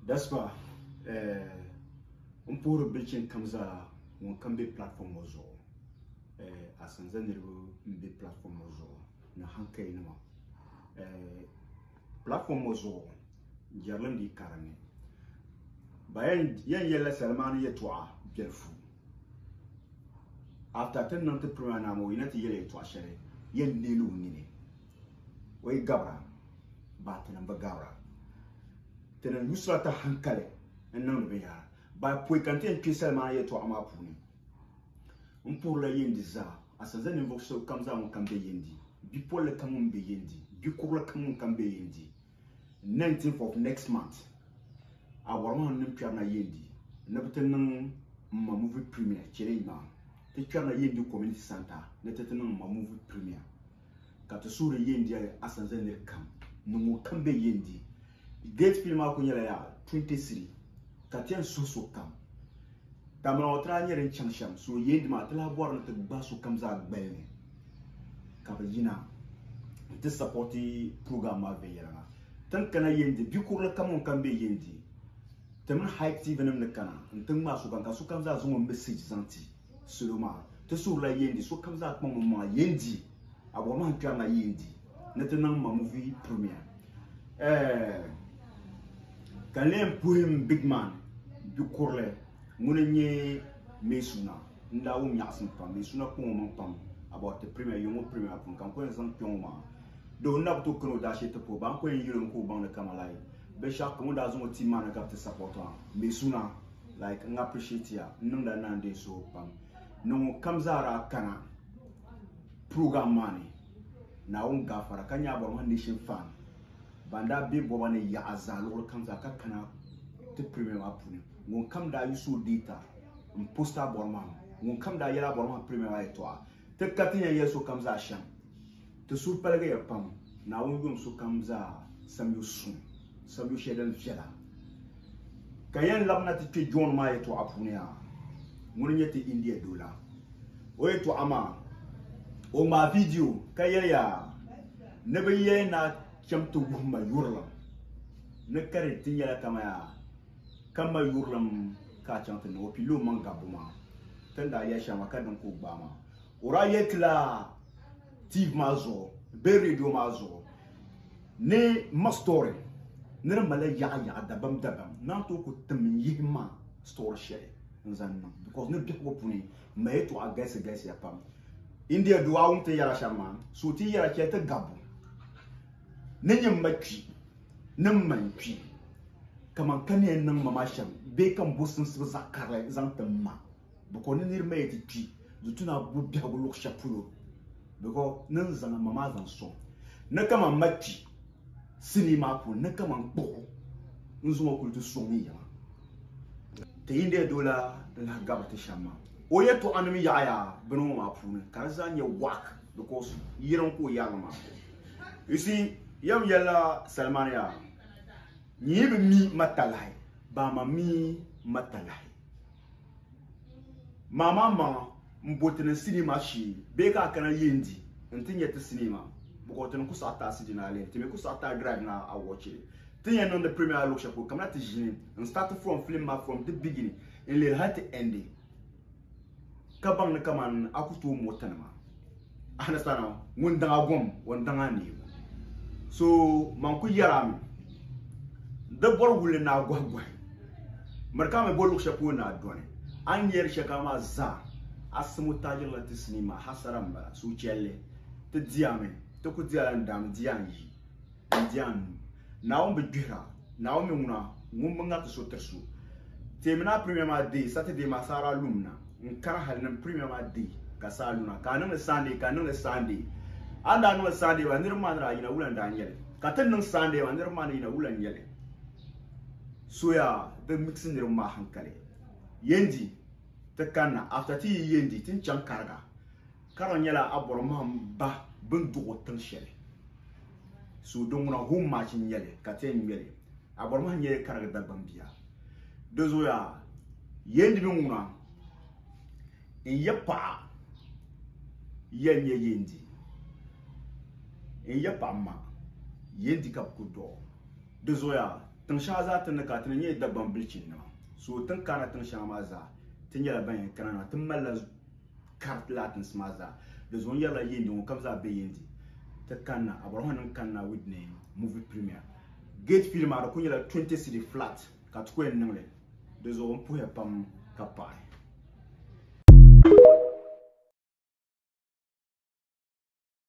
Daspa, eh, n puhiri bilchin kam zaa ŋun kam be platform ŋɔ zuɣu. Eh, Asanza niriba m be platform ŋɔ zuɣu ni hankali nima. Eh, platform ŋɔ zuɣu jɛrilim dii ka dinni. Ba yɛn yɛlila Salimani yɛtɔɣa biɛlifu. After ti niŋ ti premier naa maa o yina ti yɛli yɛtɔɣa shɛli yɛn neeli o nini. O yi gabira, baa tinim bi gabira. Tinim yusila ti hankali n niŋdi binyɛra. Ba pɔi ka n ti yɛn kpe Salimani yɛtɔɣa maa puuni, n puhirila Yendi zaa, Asanza ninvuɣ so kam zaa ŋun kam be Yendi, bipolli kam ŋun be Yendi, bikurili kam ŋun kam be Yendi. 19th of next month, a bɔri maa ni kpɛrina Yendi ni bɛ ti niŋ m ma movie premiere challenge maa. Ti kpɛrina Yendi Community Centre ni ti ti niŋ m ma movie premiere. Ka ti suhiri Yendi Asanza nir kam ni ŋun kam be Yendi. Gate fee maa kuli nyɛla yaa 20 cedi ka ti yɛn suhi sokam. Tamale ŋɔ ti daa nyɛ din chaŋ shɛm, so Yendi maa ti lahi bɔri ni ti gbahi sokam zaa gbali ni ka bɛ yina n-ti sapɔti program maa viɛnyɛliŋga. Ti ni kana Yendi, bikurili kam ŋun kam be Yendi, ti mini Hype TV nim ni kana n-ti ŋmaai sokam ka sokam zaa zaŋ o message zaŋ ti salo maa. Ti suhirila Yendi, sokam zaa kpaŋ o maŋa Yendi, a bɔri ma n-kpɛrina Yendi ni ti niŋ ma movie premiere. Eh, ka n lee puhi m big man bikurili ŋuni n-nyɛ Meesuna. N daa wum nyaɣisim pam, Meesuna kpaŋ o maŋ pam about the premiere, yuŋ ŋɔ premiere puuni ka n ku yɛn zaŋ kpe ŋɔ maa. Doo n na bi tooi kani o daashee ti puhi ba, n ku yɛn yɛli o ni ka o baŋ ni kama like binshɛɣu kam o ni daa zaŋ o team maa ni ka bɛ ti support a. Meesuna, like n appreciate ya, n niŋda naandee suhu pam ni ŋun kam zaa daa kana program maa ni. Naawuni gaafara ka nyɛ a bɔri maa nation fan ban daa be bɔba ni yaɣa zaa luɣili kam zaa ka kana ti premiere maa puuni. Ŋun kam daa use o data n post a bɔri maa, ŋun kam daa yɛli a bɔri maa premiere maa yɛltɔɣa, ti ka ti yɛn yɛli sokam zaa shɛm. Ti suhu paligiya pam, Naawuni yom sokam zaa samyo suŋ, samyo shɛli din viɛla. Ka yɛn labina ti kpe John maa yɛltɔɣa puuni yaa, ŋuni n-nyɛ ti India doo la. O yɛltɔɣa maa, o ŋmaai video ka yɛli yaa ni bɛ yɛli ni a cham ti wuhi ma yurilim ni ka di ti nyɛla kaman yaa ka ma yurilim ka a chaŋ ti niŋ o piila o maŋ gabbu maa. Ti ni daa yɛli shɛm maa ka din ka o gbaai maa. O daa yɛli ti la TV maa zuɣu bee radio maa zuɣu ni ma story ni di malila yaɣa yaɣa dabam dabam naan tooi ku tim n yihi ma story shɛli n zaŋ niŋ because ni biɛhigu puuni ma yɛltɔɣa galisi galisiya pam. India doo a wum ti yɛra shɛm maa so ti yɛra chɛli ti gabbu ni nyɛ ma kpi ni m ma n-kpi kaman ka ni yɛn niŋ ma maa shɛm bee ka m bo simsibu zaɣ karili zaŋ ti m ma because ni niriba yi ti kpi di tu ni a bo biɛhigu luɣ shɛli polo because ni n zaŋ m ma maa zaŋ sɔŋ ni kaman ma kpi sinii maa puuni ni kaman kpuɣi n zaŋ o kuli ti sɔŋ n yiŋa. Ti India doo la n-lahi gabiri ti shɛm maa. O yɛltɔɣanim yaɣiya bini ŋɔ maa puuni ka di zaa nyɛ whack because yiriŋ ka o yɛri li maa. You see, yɛm yɛlila Salimani yaa, nyin yi bi mi ma talahi, baa ma mi ma talahi. Maa maa maŋa m-bo ti ni sinii maa shee bee ka a kana Yendi nti nya ti sinii maa because ti ni ku saɣi ti a CD ni a lihi, ti mi ku saɣi ti a drive ni a watch li. Ti ni yɛn niŋdi premiere luɣ shɛli polo kamina ti ʒini n-start from film maa from the beginning n-lihiri hali ti end ka baŋ ni kaman a ku tooi mo tinima. Understand now? Ŋun daŋ a gom, o ni daŋ a neegu. So man ku yɛri a mi, di bɔri wulli ni a gɔhi gɔhi. Miri ka a mi bo luɣ shɛli polo ni a dɔni. A ni yɛri shɛlikam maa zaa, a simo taajirila ti sinii maa, hasara m-bala, suhupiɛlli. Ti di a mi, ti ku di a la n-daami di a n-yi, n-di a n-nu. Naawuni bi gbihira, Naawuni mi ŋuna ŋun bi ŋariti so tiri so. Teemi ni a premiere maa deei Saturday maa saa daa lum na n kana hali ni n premiere maa deei ka saa luna ka a niŋli Sunday ka a niŋli Sunday. A ni daa niŋli Sunday maa niriba maa ni daa yina wula n daa nyɛli ka ti ni niŋ Sunday maa niriba maa ni yina wula n nyɛli. Soya di mixi niriba maa hankali. Yendi ti kanna after ti yi Yendi ti ni chaŋ Kariga. Kariga nyɛla a bɔri mahim ba bini duɣi o tiŋ shɛli. So din ŋuna home match n nyɛli ka ti yɛn ŋmɛli. A bɔri mahim nyɛla Kariga Dagbaŋ bia. Di zuɣu yaa Yendi mi ŋuna n ya paɣa yɛn nyɛ Yendi n ya paɣa ma Yendi ka bɛ ku dɔɣi o. Di zuɣu yaa. Tiŋ shɛŋa zaa ti ni ka ti ni nyɛ Dagbaŋ bilichinnima. So ti ni kana tiŋ shɛŋa maa zaa, ti nyɛla ban yɛn kana na ti malila kariti laatinsi maa zaa. Di zuɣu n yɛrila Yendi ŋun kam zaa be Yendi ti kanna, Abɔrɔhɔnim kanna with ni movie premiere. Gate fee maa di kuli nyɛla 20 cedi flat ka ti ku yɛn niŋli. Di zuɣu n puhiya pam ka paɣi.